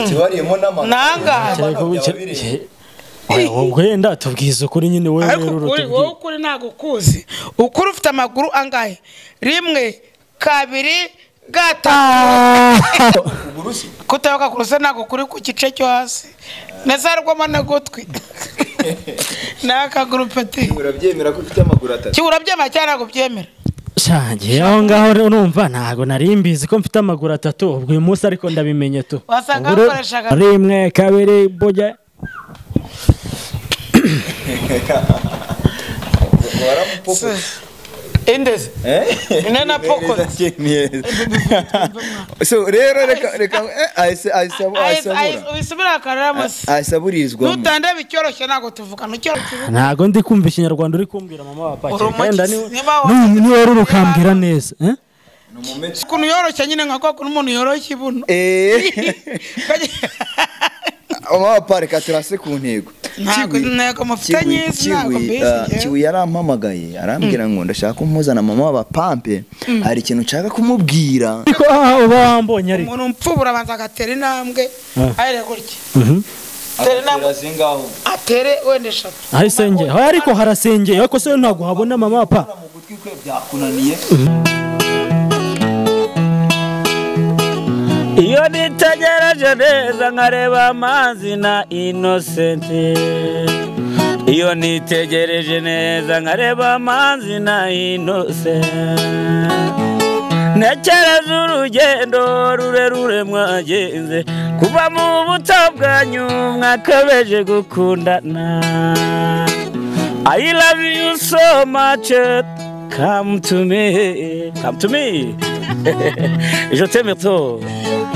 Kibariyemo n'amano. Nanga. Wenda tubwiza ukuri nyine wowe rero urutubwiye. Wowe ukuri ntago kuzi. Ukuri ufite amaguru angahe? Rimwe, kabiri, gatatu. Kutayoka kurusa ntago kuri ku gice cyo hasi. Nazarwamo nagutwi. Nakaguru peti. Urabyemera ko ufite amaguru atatu? Ki urabyemera cyane ntago byemera. Shange aho ngaho urumva ntago nari mbizi ko mfite amaguru atatu ubwo uyu munsi ariko ndabimenye tu. Wasanga ukoreshaga rimwe, kabiri, bojya. Indezi. Nena poko. So rero reka ahise Wisubira karamos. Asaburizwa. Nutanda bicyoroshye nago tuvuga nucyoroshye. Ntago ndi kumva ikinyarwanda uri kumbwira mama wa pake. Wenda ni wari urukambwira neza, eh? Ukuntu yoroshye nyine nka kwa umuntu yoroshye ibuno. Mama wa pake turase ku ntego. Kiwi yarampamagaye arambwira ngo ndashaka kumpuzana mama wa pampe hari ikintu nshaka kumubwira. Ariko uba wambonye ariko umuntu mpfubura abanza agatera intambwe ahere gutya. Tera intambwe zingaho atere wenda eshatu. Aho isengeye aho ariko harasengeye ariko se ntago habona mama wa pa. Mu gutwi kwe byakunaniye. Iyo nitegereje neza nkareba amazi na Innocent. Iyo nitegereje neza nkareba amazi na Innocent. Ntekereza urugendo rurerure mwagenze kuva mu buto bwanyu mwakabeje gukundana. I love you so much, come to me, come to me. Je t'aime trop.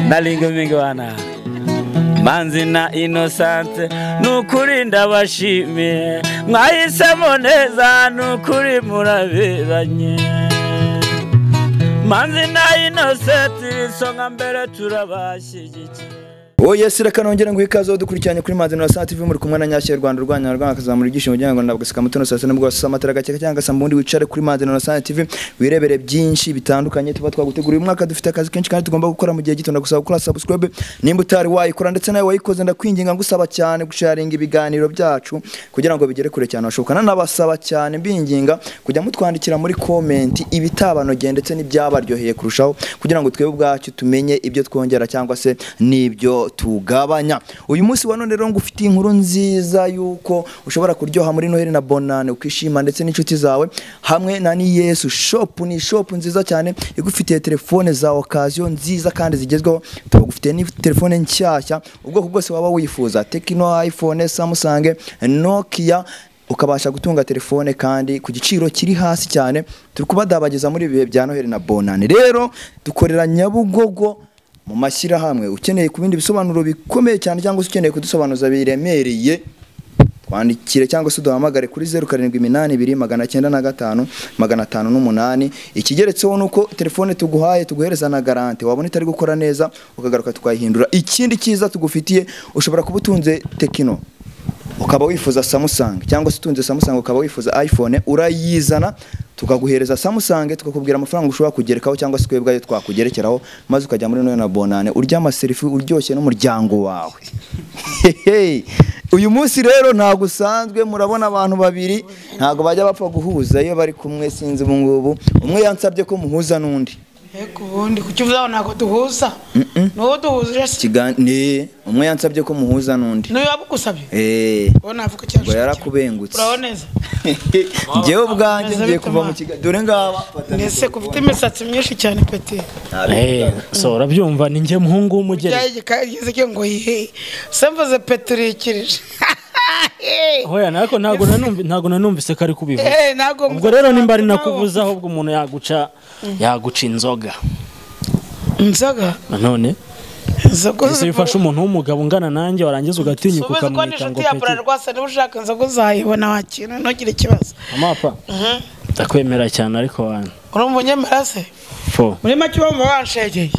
Nalingo mingwana Manzi na Innocent nukuri ndabashimiye mwahisemo neza nukuri muraberanye. Manzi na Innocent isonga mbere turabashyigikiye. Oh yes, reka nongera ngo ikaze dukurikiranye kuri Manzi na TV muri kumwe na Nyashye Rwanda Rwanda Rwanda kazamura ibyishimo byangwa ndabagasika mutono sasa nubwo wasasa amatara gake cyangwa sambundi wicare kuri Manzi na TV wirebere byinshi bitandukanye tuba twaguteguriye. Umwaka dufite akazi kenshi kandi tugomba gukora mu gihe gito. Ndagusaba gukora subscribe nimba utari wayikora ndetse nawe wayikoze ndakwinginga ngusaba cyane gusharinga ibiganiro byacu kugira ngo bigere kure cyane hashoboka. Nanabasaba cyane mbinginga kujya mutwandikira muri comment ibitabanogeye ndetse n'ibyabaryoheye kurushaho kugira ngo twebwe ubwacu tumenye ibyo twongera cyangwa se n'ibyo tugabanya. Uyu munsi wa none rero ngufitiye inkuru nziza yuko ushobora kuryoha muri Noheli na Bonane ukishima ndetse n'inshuti zawe hamwe na Ni Yesu Shop. Ni shop nziza cyane igufitiye telefone za occasion nziza kandi zigezweho. Tugufitiye ni telefone nshyashya ubwoko bwose waba wifuza, Tecno, iPhone, Samsung, Nokia, ukabasha gutunga telefone kandi ku giciro kiri hasi cyane. Turi kubadabagiza muri ibihe bya Noheli na Bonane. Rero dukorera Nyabugogo mu mashyirahamwe. Ukeneye kubindi bisobanuro bikomeye cyane cyangwa se ukeneye kudusobanuza biremereye twandikire cyangwa se duhamagare kuri 0782 905 508. Ikigeretseho nuko telefone tuguhaye tuguhereza na garante, wabona itari gukora neza ukagaruka tukayihindura. Ikindi cyiza tugufitiye, ushobora kuba utunze Tecno ukaba wifuza Samsung cyangwa se utunze Samsung ukaba wifuza iPhone, urayizana tukaguhereza Samsung tukakubwira amafaranga ushobora kugerekaho cyangwa se twebwe ayo twakugerekeraho maze ukajya muri Noheli na Bonane urya amaselfie uryoshye n'umuryango wawe. Uyu munsi rero ntago usanzwe, murabona abantu babiri ntago bajya bapfa guhuza iyo bari kumwe. Sinzi ubu ngubu umwe yansabye ko muhuza n'undi. Eko ubundi kukivuza ntago duhuza. Nuwo duhuje se? Ni umwe yansabye ko muhuza n'undi. Nuyo abugusabye? Wowe navuga cyane. Ngo yarakubengutse. Uraboneza. Ngewe ubwanjye ngiye kuva mu kigali dore ngaba. Nese kufite imisatsi myinshi cyane peti. So urabyumva ni nge muhungu w'umugeri. Yageze ngo yihe. Semvuze peturikirije. Hoya nako ntago nanumvise ko ari kubivuga. Ubwo rero nimba ari nakubuza ahubwo umuntu yaguca inzoga. Inzoga? None inzoga ifasha umuntu w'umugabo ungana nanjye warangiza ugatinyuka ukamwita ngo peti. Rwose niba ushaka inzoga uzayibona wakina ntugire ikibazo. Amapa. Ndakwemera cyane ariko wana. Urumva unyemera se? Muri make urumva wanshegeye.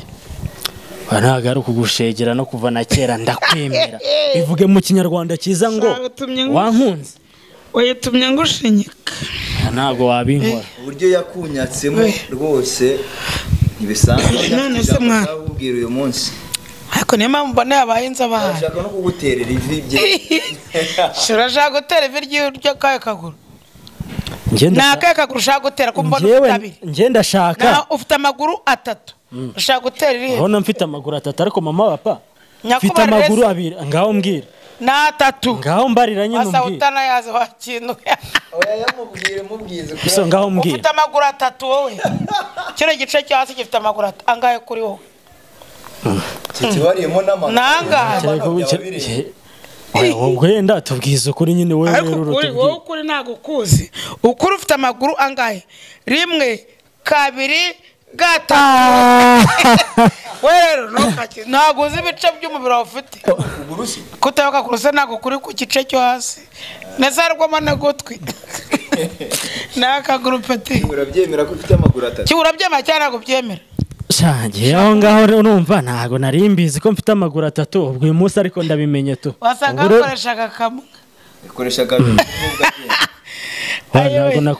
Ntago ari ukugushegera no kuva na kera ndakwemera. Bivuge mu kinyarwanda cyiza ngo wankunze. Wayitumye ngushinyika. Ntago wabinkora. Uburyo yakunyatsemo rwose ntibisanzwe. None se mwana ubwira uyu munsi. Ariko niyo mpamvu mbona yabaye inzobere. Ashaka no kuguterera ivi bye. Urashaka gutera ivi ry'akahe kaguru? Ni akahe kaguru ushaka gutera ko mbona ufite abiri? Njye ndashaka. Ufite amaguru atatu. Ushaka gutera irihe? Urabona mfite amaguru atatu ariko mama wa papa mfite amaguru abiri. Ngaho mbwira. Ni atatu. Ngaho mbarira nyine umbwire. Wasa utanayazi wakintu. Oya yamubwire mubwize. So ngaho mbwira. Ufite amaguru atatu wowe. Kino gice cyo hasi gifite amaguru angahe kuri wowe? Kibariyemo n'amaguru. Nangahe? Oya wenda tubwize ukuri nyine wowe rero rutubwire. Wowe ukuri ntago kuzi. Ukuri ufite amaguru angahe? Rimwe, kabiri, gatatu. Wewe ntukaki ntago uzi ibice by'umubiri wawe ufite. Kutayoka kuruse ntago kuri ku gice cyo hasi. Neza rwoma n'ugutwi. N'akaguru peti. Urabyemera ko ufite amaguru atatu? Ki urabyemera cyangwa ntago ubyemera? Shange aho ngaho urumva ntago nari mbizi ko mfite amaguru atatu ubwo uyu munsi ariko ndabimenye tu. Wasanga ukoreshaga kamwe. Ukoreshaga kamwe.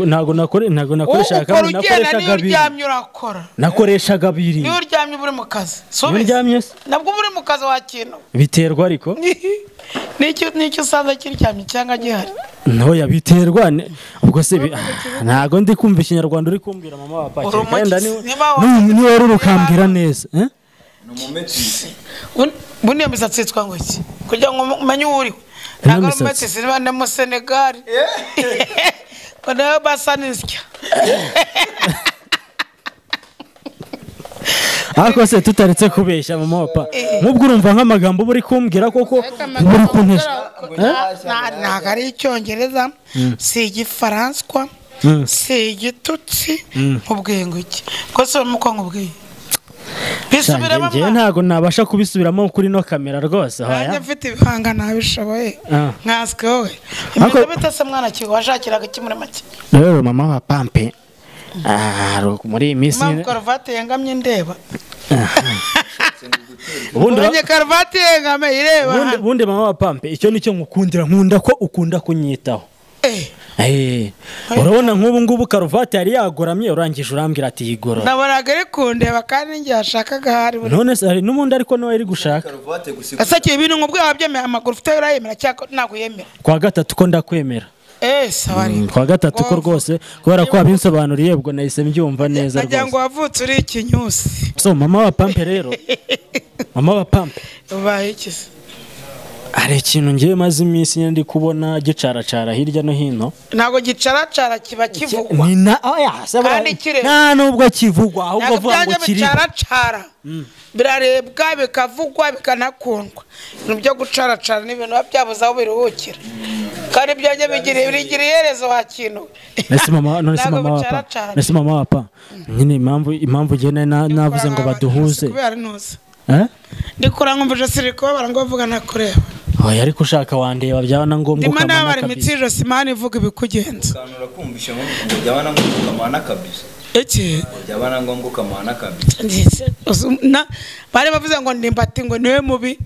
Ntago nakoreshaga kamwe, nakoreshaga abiri. Uryamye urakora. Nakoreshaga abiri. Niyo uryamye uri mu kazi. Uryamye se? Nabwo uri mu kazi wakintu. Biterwa ariko. Nicyo usanze kiryamye cyangwa gihari. Ntoya biterwa ubwo se ntago ndi kumva ikinyarwanda uri kumbwira mama wa papa. Wenda ni wari urukambwira neza. Ni umumetisi. Bundi misatsi yitwa ngo iki? Kugira ngo umenye uwo uriwe. Ntago ari umumetisi niba ndi mu Senegal. Kono basanisya. Ariko se tutaretse kubeshya mama wa papa. Nkubwo urumva nk'amagambo uri kumbwira koko uri kuntesha. Ntago ari icyongereza, si igifaransa, si igitutsi, nkubwiye ngo iki? Ko se muko nkubwiye? Bisubiramo. Njye ntago nabasha kubisubiramo kuri no kamera rwose. Nanjye mfite ibihanga nabishoboye. Nkanswe wowe. Imeze bite se mwana ki washakiraga iki muri make? Rero mama wa pampe muri iyi minsi mpamvu karuvati yengamye ndeba. Ubundi karuvati yengame ireba. Ubundi mama wa pampe icyo nicyo nkukundira, nkunda ko ukunda kunyitaho. Urabona nk'ubu ngubu karuvati yari yagoramye urangije urambwira ati yigorora. Nabonaga ari kundeba kandi njye yashakaga hari. None se hari n'ubundi ariko nawe ari gushaka. Ese ibintu nkubwiye wabyemera amaguru ufite urayemera cyangwa ntabwo yemera? Kwa gatatu ko ndakwemera. Sawari. Kwa gatatu ko rwose kubera ko abinsobanuriye ubwo nahise mbyumva neza rwose. Nagira ngo wavutse uri ikinyusi. So mama wa pampe rero. Mama wa pampe. Ubaye iki se? Hari ikintu ngiye maze iminsi ndi kubona gicaracara hirya no hino. Ntago gicaracara kiba kivugwa. Ni na oya nta nubwo kivugwa ahubwo vuga ngo kiri. Gicaracara. Birarebwa bikavugwa bikanakundwa. Ibintu byo gucaracara ni ibintu byabuze aho biruhukira. Kandi byajya bigira iherezo wakintu. Nese mama none se mama wa papa. Nese mama wa papa. Nyine impamvu ngiye navuze ngo baduhuze. Ndikora nkumva ijosi riri kubabara ngo bavuga nakureba. Oya ariko ushaka wandeba byaba na ngombwa ukamana kabisa. Ndimo nabara imitsi y'ijosi mani ivuga ibikugenza. Ukanura kumvisha ngo byaba na ngombwa ukamana kabisa. Iki? Byaba na ngombwa ukamana kabisa. Bari bavuze ngo ndimbati ngo niwe mubi.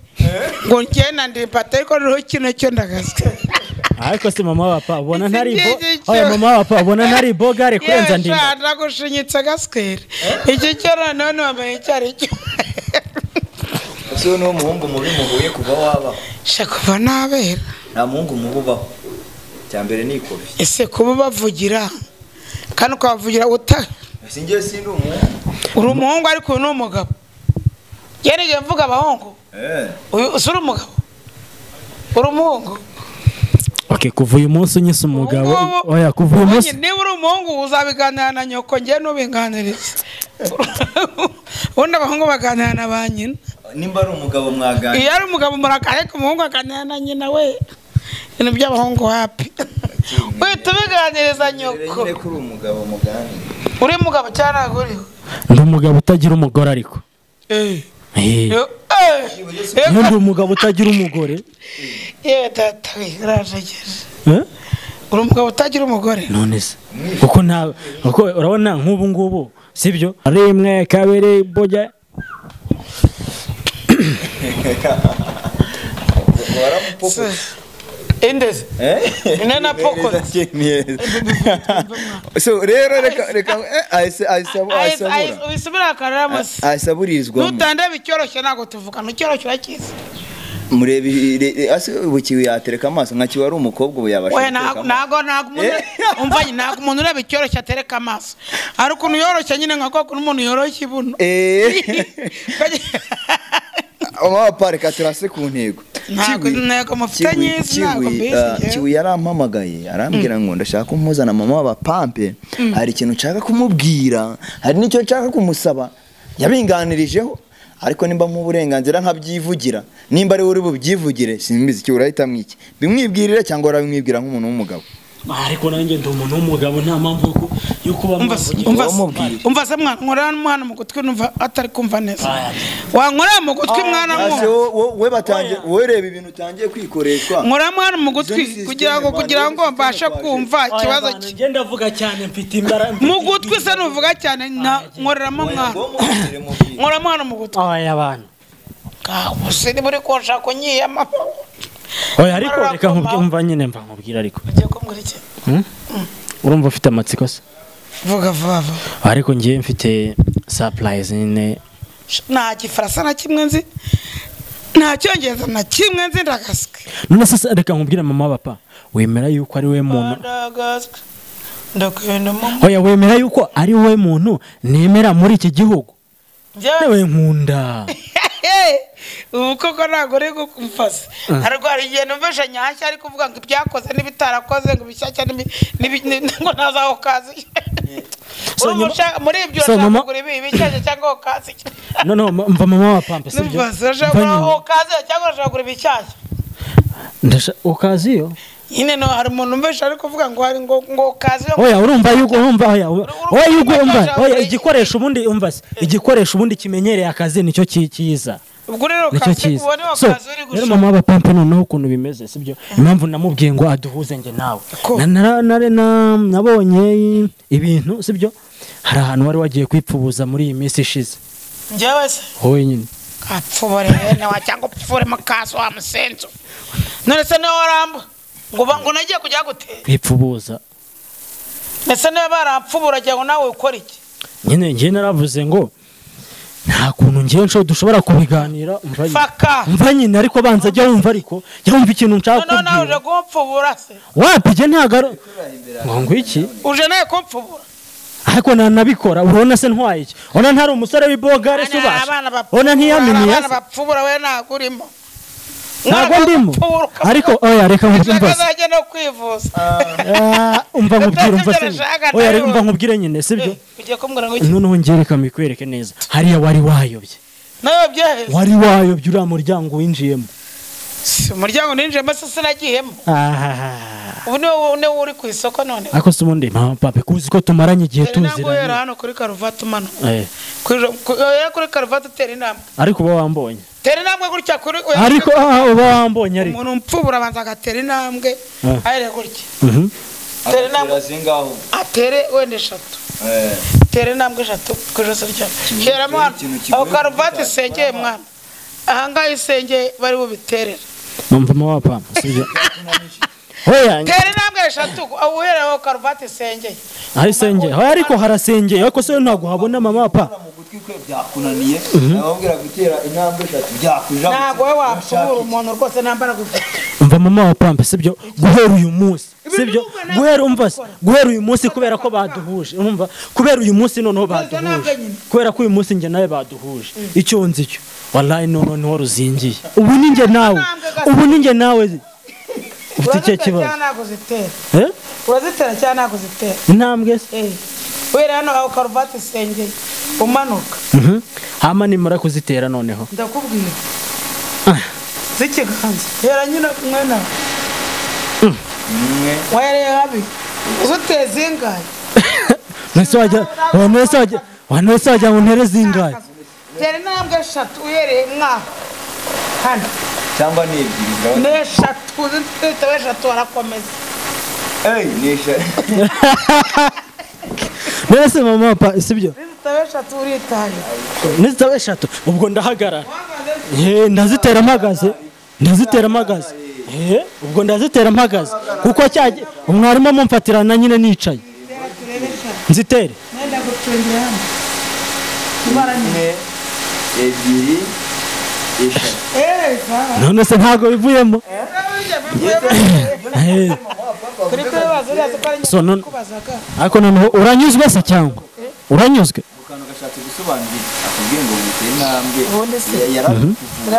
Ngo njye na ndimbati ariko rero kino cyo ndagazwe. Ariko se mama wa papa ubona ntari bo. Oya mama wa papa ubona ntari bogare kurenza ndimbati. Yewe ndagushinyitse gaswere. Iki cyo none wamenye icyo ari cyo. Ese ni umuhungu mubi muhuye kuva waba? Shaka kuva nabera. Nta muhungu mubi ubaho. Cyambere ni ikofi. Ese kuba bavugira kandi ukabavugira uta. Ese ngiye sindi umuhungu. Uri umuhungu ariko uyu ni umugabo. Yari mvuga abahungu. Uyu uri umugabo. Uri umuhungu. Okay, kuva uyu munsi unyise umugabo. Oya kuva uyu munsi. Niba uri umuhungu uzabiganira na nyoko ngiye nubiganiriza. Ubundi abahungu baganira na ba nyina. Nimba ari umugabo mwaganira. Iyo ari umugabo muraganira ariko umuhungu aganira na nyina we. Ibintu by'abahungu hapi. Uhita ubiganiriza nyoko. Nyine kuri umugabo muganira. Uri umugabo cyangwa ntabwo uriho? Ndi umugabo utagira umugore ariko. Ndi umugabo utagira umugore. Yewe data we urajegeje. Uri umugabo utagira umugore? None se kuko nta kuko urabona nk'ubu ngubu sibyo? Rimwe kabiri bojya. Indeze ine na pokotse. So rero reka ahise ubisubira akararamusi asaburizwamo. Nutandeba icyoroshye ntabwo tuvugana, icyoroshye urakizi. Murebe ase ubukiwe yatereka amaso nka kiwa ari umukobwa ubu yabasha. Oya ntago umva ntago umuntu ureba icyoroshye atereka amaso. Ari ukuntu yoroshye nyine nka ko umuntu yoroshye ibuno. Mama pareka turase ku ntego. Ntago ntego mufitanye ntago mbese. Kiwi yarampamagaye arambwira ngo ndashaka kumpuzana mama w'abapampe, hari ikintu nshaka kumubwira, hari n'icyo nshaka kumusaba. Yabinganirijeho ariko nimba mu burenganzira nkabyivugira, nimba ari uri bubyivugire simbizi icyo urahita mwiki. Bimwibwirire cyangwa urabimwibwira nk'umuntu w'umugabo. Ariko nanjye ndi umuntu w'umugabo nta mpamvu yo kuba umva se mwana nkorera mwana mu gutwi numva atari kumva neza. Wankorera mu gutwi mwana mu we batangiye wowe reba ibintu utangiye kwikoreshwa. Nkorera mwana mu gutwi kugira ngo mbashe kumva ikibazo cye. Ngenda avuga cyane mfite imbaraga mu gutwi se nuvuga cyane nkoreramo mwana. Nkorera mwana mu gutwi. Oya bana. Ka se ni muri konsha kunyiyama. Oya ariko reka nkumva nyine mva nkubwira ariko. Ugiye kumbwira iki? Urumva ufite amatsiko se? Vuga vuba. Ariko ngiye mfite surprise nyine. Nta gifaransa na kimwe nzi. Nta cyongereza na kimwe nzi ndagaswe. None se reka nkubwire mama papa wemera yuko ari we muntu. Ndagaswe. Ndakwenda mama. Oya wemera yuko ari we muntu nemera muri iki gihugu. Njyewe nkunda. Ubu koko ntago uri kumfasa. Ariko hari igihe numvishe Nyashya ari kuvuga ngo ibyakoze n'ibitarakoze ngo ibishyashya ngo ntazaho kazi. Muri ibyo ushaka kugura ibi ibishyashya cyangwa okazi. No no mva mama wa pampe sibyo. Urashaka okazi cyangwa urashaka kugura ibishyashya? Ndashaka okazi yo. Nyine no hari umuntu umvishe ari kuvuga ngo hari ngo okazi. Oya urumva yuko urumva oya oya yuko umva oya igikoresho ubundi umva se igikoresho ubundi kimenyereye akazi nicyo cyiza. Ubwo rero kazi ubone okazi uri gushaka. Rero mama wa pampe noneho ukuntu bimeze sibyo impamvu namubwiye ngo aduhuze nge nawe. Nabonye ibintu sibyo hari ahantu wari wagiye kwipfubuza muri iyi minsi ishize. Njyewe se wowe nyine apfubore nawe cyangwa upfure mukaso wa musenzo. None se nawe waramba ngo nagiye kujya gute kwipfubuza. Nese niba barampfubura cyangwa nawe ukora iki? Nyine ngiye naravuze ngo nta kuntu ngiye nsho dushobora kubiganira umva nyine ariko banza jya wumva ariko jya wumva ikintu nshaka kubwira. None uje kumpfubura se? Wapi je ntago ngo iki? Uje naye kumpfubura. Ariko nanabikora urabona se ntwaye iki? Ona ntari umusore w'ibogare se ubasha. Ona ntiyaminiye. Abana bapfubura we ntago urimo. Ntago ndimo. Ariko oya reka nkumva. Azajya no kwivuza. Umva nkubwira umva se. Oya reka umva nkubwire nyine sibyo? Ugiye kumbwira ngo iki? Noneho ngereka mikwereke neza. Hariya wari wayobye. Nayobye he? Wari wayobye uriya muryango winjiyemo. Umuryango ninjiyemo se sinagiyemo. Ubu niwe uri ku isoko none. Ariko se ubundi mama papa kuzi ko tumaranye igihe tuziranye. Ntabwo hano kuri karuvati umano. Kuri karuvati utera intambwe. Ariko uba wambonye. Tera intambwe gutya kuri ariko uba wambonye ariko. Umuntu mpfubura abanza agatera intambwe ahere gutya. Tera intambwe zingaho. Atere wenda eshatu. Tera intambwe eshatu ku ijosi ryawe. Heramo hano. Aho karuvati isengeye mwana. Aha ngaha isengeye bari bubiterere. Numva mama papa sibyo. Oya tera intambwe eshatu uhereye aho karuvati isengeye. Aho isengeye oya ariko harasengeye ariko se ntago habona mama papa. Byakunaniye ababwira gutera intambwe eshatu byakuja. Ntago we wapfubura umuntu rwose nambara gufite. Umva mama wa pampe sibyo guhera uyu munsi sibyo guhera umva guhera uyu munsi kubera ko baduhuje umva kubera uyu munsi noneho baduhuje kubera ko uyu munsi nge nawe baduhuje icyo nzi cyo wallahi noneho niho ruzingiye ubu ninge nawe ubu ninge nawe ufite icyo kibazo. Urazitera cyangwa ntago zitera intambwe se? Wera hano aho karuvati isengeye umanuka. Hama nimara kuzitera noneho ndakubwira z'ikiganza hera nyine mwena wahereye habi uzuteye zingahe? Nese wajya nese wajya ngo ntere zingahe? Tera intambwe eshatu uhereye mwaho hano cyangwa ni ebyiri ni eshatu zitaba eshatu warakomeza. Ni eshatu. Nese mama papa sibyo? Nizitaba eshatu uritaye. Nizitaba eshatu ubwo ndahagarara. Ndazitera mpagaze. Ndazitera mpagaze. Ubwo ndazitera mpagaze kuko umwarimu amumfatirana nyine nicaye. Nzitere. Nenda gucungira hano. 1 2 3. None se ntago bivuyemo. Ariko noneho uranyuzwe se cyangwa uranyuzwe? Mukano gashatse gusobanurira akubwiye ngo witeye intambwe yara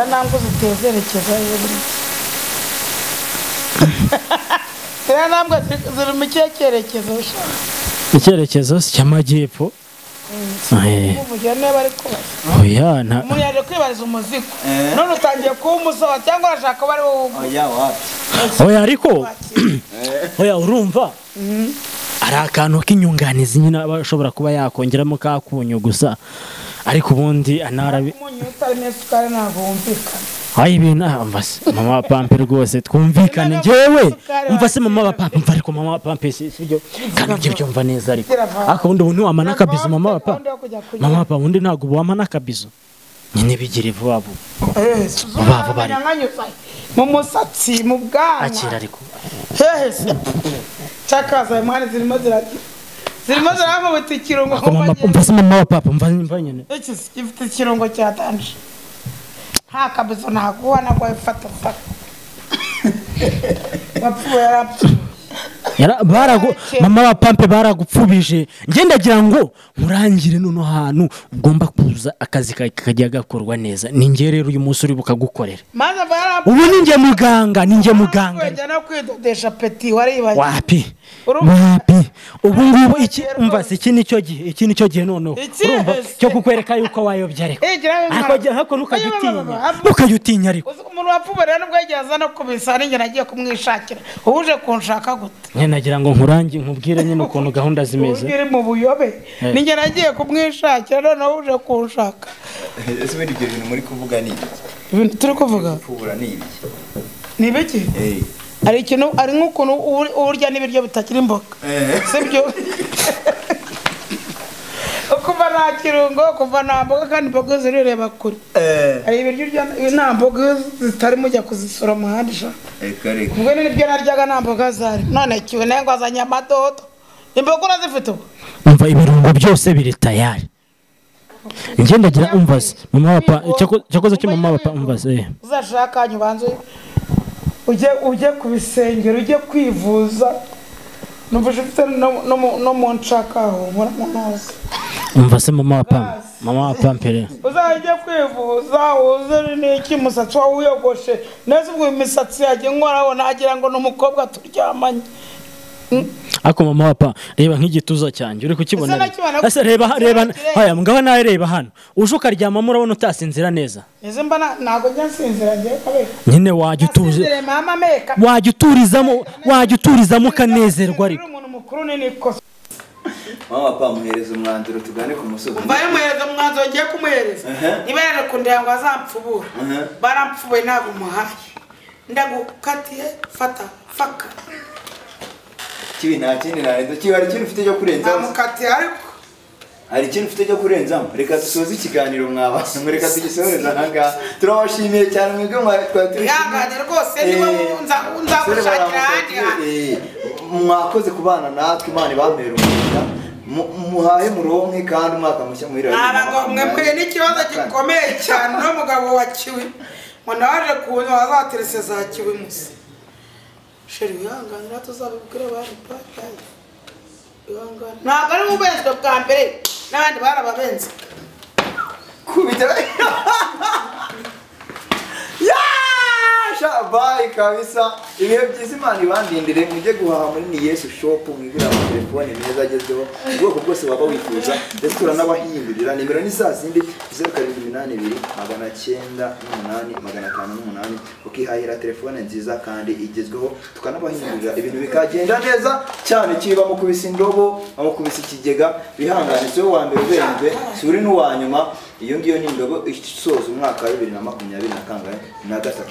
ntambwe zitezerekeza buri. Ziriya ntambwe ziri mu kihe cyerekezo? Icyerekezo cy'amajyepfo. Umuntu yaje kwibariza umuzigo none utangiye kuba umusaba cyangwa urashaka kuba ari wowe. Oya ariko oya urumva ari akantu k'inyunganizi nyine aba ashobora kuba yakongeramo kakunyu gusa, ariko ubundi anarabi umunyu utarimo isukari ntabwo wumvikana. Ayi ibintu umva se mama wa Pampe rwose twumvikane njyewe umva se mama wa Pampe umva ariko mama wa Pampe sibyo kandi ibyo byumva neza ariko ariko ubundi ubu ntiwamana akabizo mama wa Pampe. Mama wa Pampe undi ntabwo wamana akabizo nyine bigire vuba vuba. Vuba vuba mu musatsi mu bwanwa akira ariko hehe chakaza mwana zirimo zirankubita ikirungo. Umva se mama wa Pampe umva nyine iki gifite ikirungo cyatanje. Nta kabizo naguha nagwaye fata fata. Wapfuye yarapfuye. Mama wa Pampe baragupfubije. Nge ndagira ngo nkurangire nono hantu ugomba kuza akazi kajya gakorwa neza. Ni nge rero uyu munsi uri bukagukorera. Ubu ni nge muganga, ni nge muganga. Njya no kwidodesha peti waribaye. Wapi? Wapi? Ubu ngubu iki umva se iki nicyo gihe, iki nicyo gihe noneho. Urumva cyo kukwereka yuko wayobye ariko. Ariko ntukajya utinya. Ntukajya utinya ariko. Umuntu wapfuye rero nubwo yagiye aza no kubisa ninjye nagiye kumwishakira. Ubuje kunshaka gute? Nyine nagira ngo nkurangi nkubwire nyine ukuntu gahunda zimeze. Uri mu buyobe. Ninjye nagiye kumwishakira noneho uje kunshaka. Ese ibindi ibyo bintu muri kuvuga ni iki? Ibintu turi kuvuga? Kupfubura ni ibiki? Ni ibiki? Ari ikintu ari nk'ukuntu urya n'ibiryo bitakiri imboga. Sibyo? Kuva nta kirungo, kuva nta mboga kandi imboga zirireba kure. Hari ibiryo urya nta mboga zitarimo ujya kuzisoroma ahandi sha. Ubwo nibyo naryaga nta mboga zari. None kiwe nayo ngo azanye amadodo. Imboga urazifite ubu? Umva ibirungo byose biri tayari. Nge ndagira umva se mama wa Pampe cyakoze cyo mama wa Pampe umva se. Uzashaka ubanze ujye ku bisengero ujye kwivuza. Numva ufite no mu nshaka aho muramunoza. Umva se mama wa Pampe, mama wa Pampe rero. Uzajye kwivuza uze n'iki musatsi wawe uyogoshe neza ubwo imisatsi yagiye nkoraho nagira ngo n'umukobwa turyamanye. Ako mama wa Pampe reba nk'igituza cyanjye uri kukibona. Ese reba reba haya mugabo nawe reba hano. Uje ukaryamamo urabona utasinzira neza. Ese mba ntago njya nsinzira ngiye kabera. Nyine wajya utuze. Wajya uturizamo, wajya uturizamo ukanezerwa ariko. Umuntu mukuru ni nikosa. Mama Pampe muhereza umwanzuro tugane ku musozi. Umva muhereza umwanzuro ngiye kumuhereza. Niba yarakundira ngo azampfubura. Barampfubuye ntabwo umuhaye. Ndagukatiye fata faka. Kibi nta kindi narenza kibi hari ikintu ufite cyo kurenzaho. Namukatiye ariko hari ikintu ufite cyo kurenzaho. Reka dusoze ikiganiro mwabasa reka tugisohoreze aha ngaha. Turabashimiye cyane mwebwe mwatwa turi. Ihangane rwose niba nzagushakira ahandi. Mwakoze kubana natwe Imana ibambere umugisha. Muhahe muronke kandi umwaka mushya muhira. Ntabwo mwe n'ikibazo gikomeye cyane n'umugabo wa Kiwi. Ngo naje kuza wazaterese za Kiwi musa. Sheri wihangane tuzabibwira abantu papa. Ihangane. Ntabwo ari ubenzwe bwa mbere n'abandi barababenze. Kubita. Ya, bye kabisa. Ibihe byiza Imana ibandindire mujye guhaha muri ni Yesu shop mwigurira amatelefone meza agezweho ubwoko bwose waba wifuza ndetse turanabahindurira. Nimero ni za zindi 0782 908 508 ukihahira telefone nziza kandi igezweho tukanabahindurira ibintu bikagenda neza cyane. Kiba mu kubisa indobo mu kubisa ikigega bihangane si wa mbere ubenzwe si uri n'uwa nyuma. Iyo ngiyo ni indobo isoza umwaka wa 2023.